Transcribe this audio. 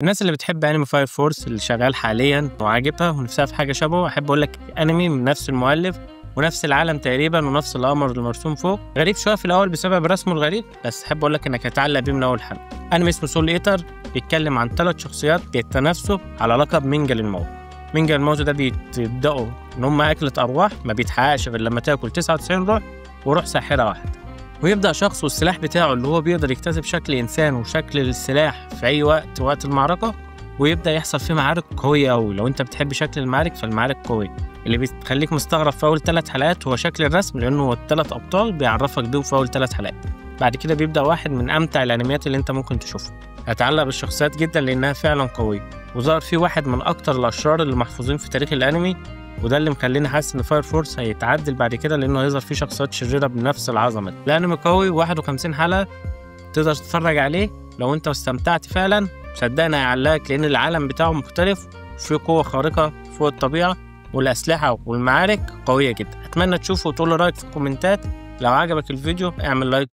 الناس اللي بتحب انمي Fire Force اللي شغال حاليا وعاجبها ونفسها في حاجة شبهه، احب اقول لك انمي من نفس المؤلف ونفس العالم تقريبا ونفس القمر اللي مرسوم فوق. غريب شوية في الاول بسبب رسمه الغريب، بس احب اقول لك انك هتعلق بيه من اول حلقة. انمي اسمه Soul Eater، بيتكلم عن 3 شخصيات بيتنافسوا على لقب منجل الموت. منجل الموت ده بيبداوا ان هم اكله ارواح ما بيتحققش غير لما تاكل 99 روح وروح ساحرة واحدة. ويبدا شخص والسلاح بتاعه اللي هو بيقدر يكتسب شكل انسان وشكل السلاح في اي وقت وقت المعركة، ويبدا يحصل فيه معارك قوية قوي. لو انت بتحب شكل المعارك فالمعارك قوية. اللي بيخليك مستغرب في اول 3 حلقات هو شكل الرسم، لانه هو ال3 ابطال بيعرفك بيهم في اول 3 حلقات. بعد كده بيبدا واحد من امتع الانميات اللي انت ممكن تشوفها. هتعلق بالشخصيات جدا لانها فعلا قوية، وظهر فيه واحد من اكتر الاشرار اللي محفوظين في تاريخ الانمي، وده اللي مخليني حاسس ان Fire Force هيتعدل بعد كده لانه هيظهر فيه شخصيات شريرة بنفس العظمة. الانمي قوي، 51 حلقة تقدر تتفرج عليه لو انت استمتعت فعلا، صدقني هيعلقك لان العالم بتاعه مختلف وفيه قوة خارقة فوق الطبيعة، والاسلحة والمعارك قوية جدا. اتمنى تشوفه وتقول رايك في الكومنتات. لو عجبك الفيديو اعمل like.